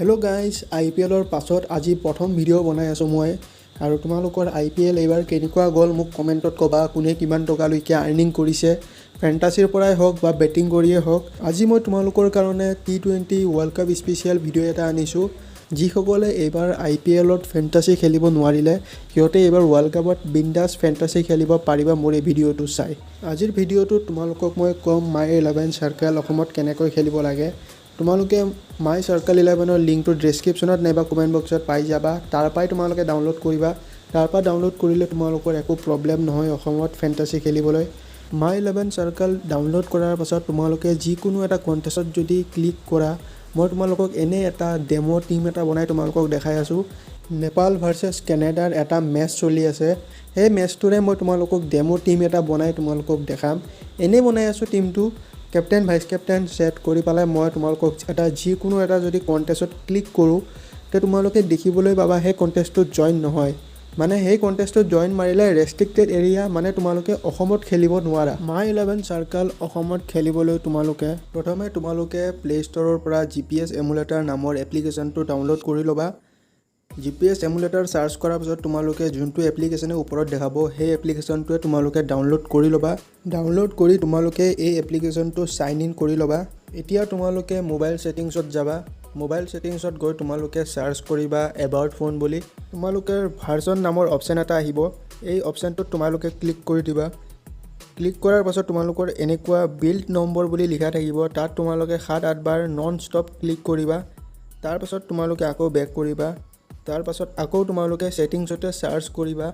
Hello' guys, আই P এলৰ পাছত আজি প্ৰথম ভিডিঅ' বনাই আছোঁ মই। আৰু তোমালোকৰ আই পি এল এইবাৰ কেনেকুৱা গ'ল, মোক কমেণ্টত ক'বা। কোনে কিমান টকালৈকে আৰ্নিং কৰিছে, ফেণ্টাচিৰ পৰাই হওক বা বেটিং কৰিয়ে হওক। আজি মই তোমালোকৰ কাৰণে T 20 world cup special video' এটা আনিছোঁ। যিসকলে এইবাৰ আই পি এলত ফেণ্টাচি খেলিব নোৱাৰিলে, সিহঁতে এইবাৰ ৱৰ্ল্ড কাপত বিন্দাছ ফেণ্টাচি খেলিব পাৰিবা মোৰ এই ভিডিঅ'টো চাই। আজিৰ ভিডিঅ'টোত তোমালোকক মই ক'ম মাই ইলেভেন চাৰ্কেল অসমত কেনেকৈ খেলিব লাগে। তোমালোকে মাই চাৰ্কেল ইলেভেনৰ লিংকটো ডেছক্ৰিপশ্যনত নাইবা কমেণ্ট বক্সত পাই যাবা। তাৰ পৰাই তোমালোকে ডাউনলোড কৰিবা। তাৰ পৰা ডাউনলোড কৰিলে তোমালোকৰ একো প্ৰব্লেম নহয় অসমত ফেণ্টাচি খেলিবলৈ। মাই ইলেভেন চাৰ্কেল ডাউনলোড কৰাৰ পাছত তোমালোকে যিকোনো এটা কণ্টেষ্টত যদি ক্লিক কৰা, মই তোমালোকক এনেই এটা ডেম' টীম এটা বনাই তোমালোকক দেখাই আছোঁ। নেপাল ভাৰ্চেছ কেনেডাৰ এটা মেচ চলি আছে। সেই মেচটোৰে মই তোমালোকক ডেম' টীম এটা বনাই তোমালোকক দেখাম। এনেই বনাই আছোঁ টীমটো। কেপ্টেইন, ভাইচ কেপ্টেইন ছেট কৰি পেলাই মই তোমালোকক এটা যিকোনো এটা যদি কণ্টেষ্টত ক্লিক কৰোঁ, তে তোমালোকে দেখিবলৈ পাবা সেই কণ্টেষ্টটোত জইন নহয়। মানে সেই কণ্টেষ্টটোত জইন মাৰিলে ৰেষ্ট্ৰিক্টেড এৰিয়া, মানে তোমালোকে অসমত খেলিব নোৱাৰা। মাই ইলেভেন চাৰ্কেল অসমত খেলিবলৈ তোমালোকে প্ৰথমে তোমালোকে প্লে' ষ্ট'ৰৰ পৰা জি পি এছ এমুলেটাৰ নামৰ এপ্লিকেশ্যনটো ডাউনলোড কৰি ল'বা। জি পি এছ এমুলেটাৰ চাৰ্চ কৰাৰ পাছত তোমালোকে যোনটো এপ্লিকেশ্যনে ওপৰত দেখাব, সেই এপ্লিকেশ্যনটোৱে তোমালোকে ডাউনলোড কৰি ল'বা। ডাউনলোড কৰি তোমালোকে এই এপ্লিকেশ্যনটো চাইন ইন কৰি ল'বা। এতিয়া তোমালোকে মোবাইল ছেটিংছত যাবা। মোবাইল ছেটিংছত গৈ তোমালোকে চাৰ্চ কৰিবা এবাউট ফোন বুলি। তোমালোকে ভাৰ্চন নামৰ অপশ্যন এটা আহিব। এই অপশ্যনটোত তোমালোকে ক্লিক কৰি দিবা। ক্লিক কৰাৰ পাছত তোমালোকৰ এনেকুৱা বিল্ড নম্বৰ বুলি লিখা থাকিব। তাত তোমালোকে 7-8 বাৰ নন ষ্টপ ক্লিক কৰিবা। তাৰপাছত তোমালোকে আকৌ বেক কৰিবা। তাৰপাছত আকৌ তোমালোকে ছেটিংছতে চাৰ্চ কৰিবা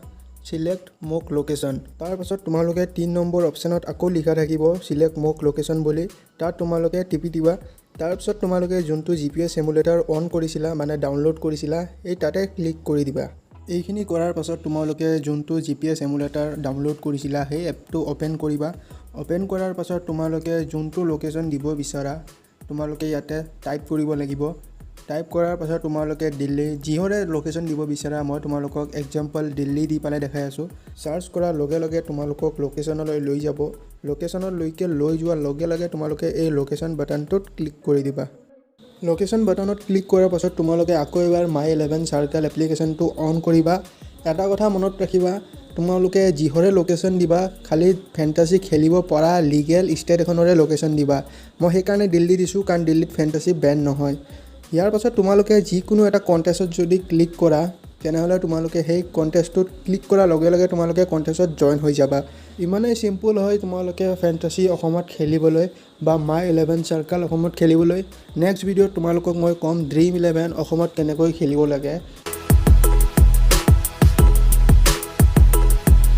চিলেক্ট মক লোকেশ্যন। তাৰপাছত তোমালোকে 3 নম্বৰ অপশ্যনত আকৌ লিখা থাকিব চিলেক্ট মক লোকেশ্যন বুলি। তাত তোমালোকে টিপি দিবা। তাৰপিছত তোমালোকে যোনটো জি পি এছ এমুলেটাৰ অন কৰিছিলা, মানে ডাউনলোড কৰিছিলা, এই তাতে ক্লিক কৰি দিবা। এইখিনি কৰাৰ পাছত তোমালোকে যোনটো জি পি এছ এমুলেটাৰ ডাউনলোড কৰিছিলা, সেই এপটো অ'পেন কৰিবা। অ'পেন কৰাৰ পাছত তোমালোকে যোনটো লোকেশ্যন দিব বিচাৰা, তোমালোকে ইয়াতে টাইপ কৰিব লাগিব। টাইপ কৰাৰ পাছত তোমালোকে দিল্লী, যিহৰে লোকেশ্যন দিব বিচাৰা, মই তোমালোকক এক্সাম্পল দিল্লী দি পেলাই দেখাই আছোঁ। চাৰ্চ কৰাৰ লগে লগে তোমালোকক লোকেশ্যনলৈ লৈ যাব। লোকেশ্যনলৈকে লৈ যোৱাৰ লগে লগে তোমালোকে এই লোকেশ্যন বাটনটোত ক্লিক কৰি দিবা। লোকেশ্যন বাটনত ক্লিক কৰাৰ পাছত তোমালোকে আকৌ এবাৰ মাই ইলেভেন চাৰ্কেল এপ্লিকেশ্যনটো অন কৰিবা। এটা কথা মনত ৰাখিবা, তোমালোকে যিহৰে লোকেশ্যন দিবা, খালী ফেণ্টাচি খেলিব পৰা লিগেল ষ্টেট এখনৰে লোকেশ্যন দিবা। মই সেইকাৰণে দিল্লী দিছোঁ, কাৰণ দিল্লীত ফেণ্টাচি বেন নহয়। ইয়াৰ পাছত তোমালোকে যিকোনো এটা কণ্টেষ্টত যদি ক্লিক কৰা, তেনেহ'লে তোমালোকে সেই কণ্টেষ্টটোত ক্লিক কৰাৰ লগে লগে তোমালোকে কণ্টেষ্টত জইন হৈ যাবা। ইমানেই চিম্পুল হয় তোমালোকে ফেণ্টাচি অসমত খেলিবলৈ বা মাই ইলেভেন চাৰ্কেল অসমত খেলিবলৈ। নেক্সট ভিডিঅ'ত তোমালোকক মই ক'ম ড্ৰিম ইলেভেন অসমত কেনেকৈ খেলিব লাগে।